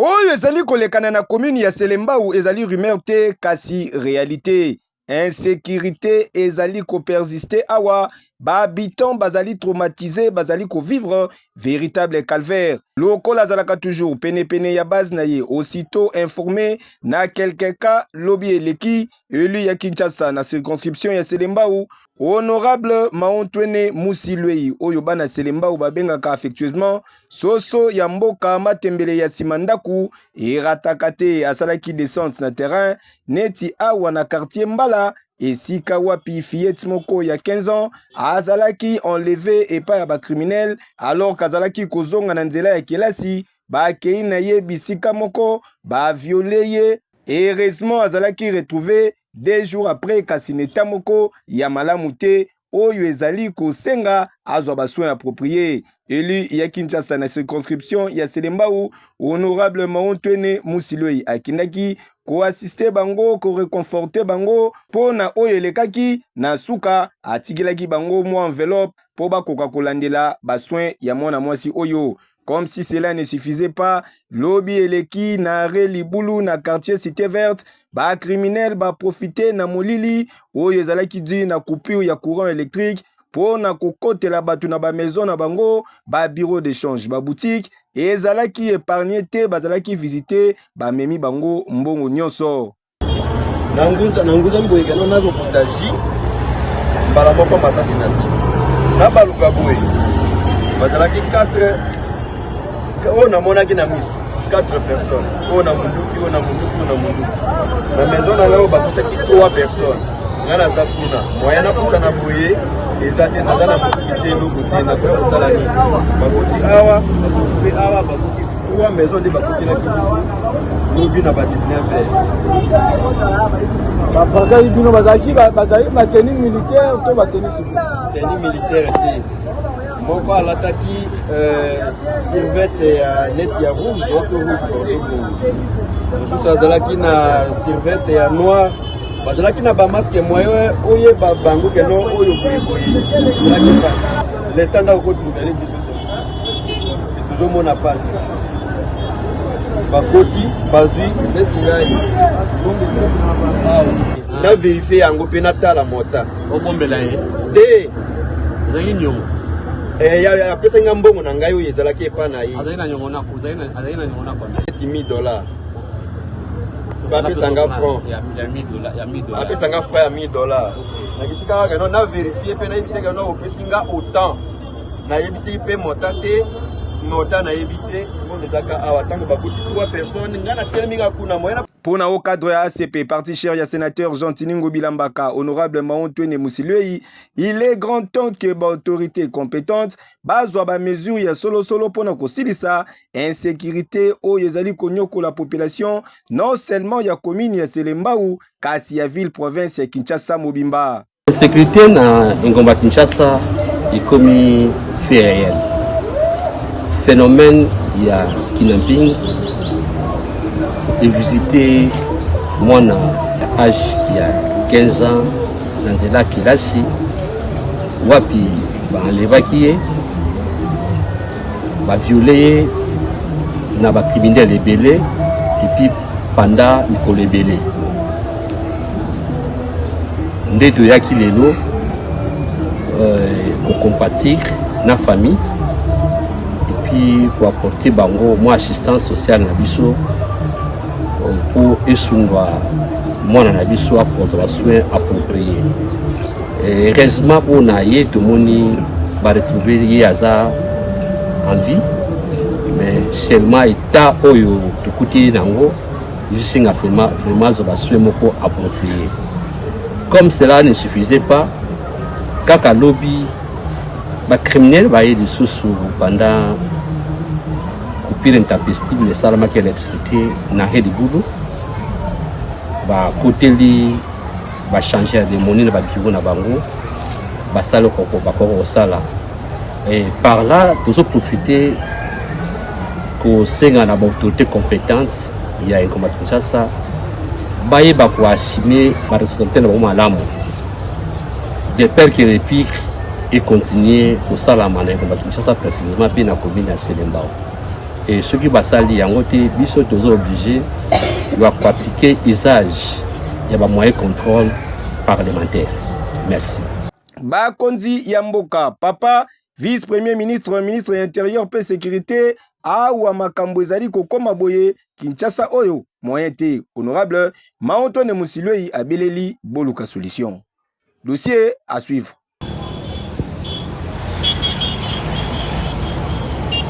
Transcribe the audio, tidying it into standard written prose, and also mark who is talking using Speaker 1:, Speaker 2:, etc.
Speaker 1: Oyo ezali kolekana na commune ya Selembao ezali rumeur te kasi realite. Insecurite ezali ko persister awa, ba habitants bazali traumatises, bazali ko vivre véritable calvaire. Lokola azalaka toujours pene pene ya base na ye, aussitôt informé na quelques cas lobi eleki, élu ya Kinshasa na circonscription ya Selembao, honorable Maontwene Musilwei oyo bana Selembao babengaka affectueusement soso ya mboka matembele ya sima ndaku erataka te, asalaki descente na terrain neti awa na quartier Mbala esika wapi fillette moko ya 15 ans azalaki enlevé epai ya bacriminel alors kazalaki kozonga na nzela ya kelasi. Bakei na ye bisika moko, baviole ye. Heureusement azalaki retrouvé 2 jours après, kasi na état moko ya malamu te oyo ezali kosenga azwa basoin approprié. Élu ya Kinshasa na circonscription ya Selembao, honorable Maontwene Musilwei, akendaki koassister bango, koréconforter bango mpo na oyo elekaki. Na suka atikelaki bango mwa enveloppe mpo bakoka kolandela basoin ya mwana mwasi oyo. Comme si cela ne suffisait pas, lobi eleki na arrêt Libulu na quartier Cité Verte, bacriminel baprofite na molili oyo ezalaki dû na coupure ya courant électrique mpo na kokotela bato na bamaison na bango, babureau d'échange, baboutique ezalaki épargne te, bazalaki visite, bamemi bango mbongo nyonso.
Speaker 2: Nangunzami boye keno nazokuta ji mbala moko masasi na nsima na baluka boye. Bazalaki 4 oyo namonaki na miso, 4 personnes, oyo na munduki, oyo na munduki, oyo na munduki. Na maison na ngai oyo bakutaki 3 personnes. Ngai naza kuna, moyen napusana boye eza te, naza na munduki te, eloko te, nakoya kosala nini? Bakuti awa, bakuti mpe awa, bakuti 3 maison nde bakutelaki biso lobi na ba 19 heures.
Speaker 3: Babrakaki bino, bazalaki batenue militaire to batenue civile?
Speaker 2: Tenue militaire te. Moko alataki survêt ya neti ya rouge to rouge bordeaux bongo, mosusu azalaki na survêt ya noir. Bazalaki na bamasque, moyen oyeba bango keno oyo boyeboye ezalaki mpasi. Leta nde akotrouvele biso solution, tozomona mpasi. Bakoti, bazwi neti ngai awa, na vérifie yango mpe natala mota.
Speaker 4: Obombela ye?
Speaker 2: Te.
Speaker 4: Ezalaki niongo?
Speaker 2: Apesaki nga mbongo na ngai oyo ezalaki epa na ye.
Speaker 4: Azali na niongo na azali na niongo na combien?
Speaker 2: Neti 1000 dollar, bapesanga franc.
Speaker 4: Ya 1000 dollar, ya 1000 dollar.
Speaker 2: Apesanga franc ya 1000 dollar. Nakisi kaka keno na vérifie mpe nayebisi keno opesi nga autant. Nayebisi mpe mota te, mota nayebi te. Mbongo ezaka awa. Ntango bakuti 3 personnes, ngai natelemi nga kuna moyen.
Speaker 1: Mpo na o cadre ya ACP, parti cher ya sénateur Gentiny Ngobila Mbaka, honorable Maontwene Musilwei, il est grand temps que baautorité compétente bazwa bamesure ya solosolo mpona kosilisa insécurité oyo ezali konyokola population non seulement ya commune ya Selembao kasi ya ville province ya Kinshasa mobimba.
Speaker 4: Insécurité na engumba Kinshasa ekomi fait réel. Phénomène ya kidnapping evisite mwana âge ya 15 ans na nzela kelasi, wapi baenlevaki ye, baviole ye na bacriminel ebele et puis pendant mikolo ebele. Nde toyaki lelo kocompatir na famille et puis koapporter bango mwa assistance sociale na biso mpo esunga mwana na biso akozwa basoin approprié. Heureusement mpona ye, tomoni baretrouve ye aza en vie, mais seulement état oyo tokuti ye nango ezosenga vraiment, vraiment azwa basoin moko approprié. Comme cela ne suffisait pas, kaka lobi bacriminel baye lisusu pendant coupure intempestive esalamaki électricité na Libulu, bakoteli, bachange ya demoni na babureau na bango, basala bakoka kosala. Et par là tozoprofite kosenga na baautorité compétente ya engumba Kinshasa bayeba koassume baresponsabilité na bango malamu, de peur que le pire econtinue kosalama na engumba Kinshasa, précisément mpe na commune ya Selembao. Et soki basali yango te, biso toza obligé ya koappliquer usage ya bamoyen contrôle parlementaire. Merci.
Speaker 1: Bakonzi ya mboka, papa vice premier ministre, ministre ya intérieur mpe sécurité, awa makambo ezali kokóma boye, Kinshasa oyo moyen te. Honorable Maotone Musilwei abeleli boluka solution. Dossier à suivre.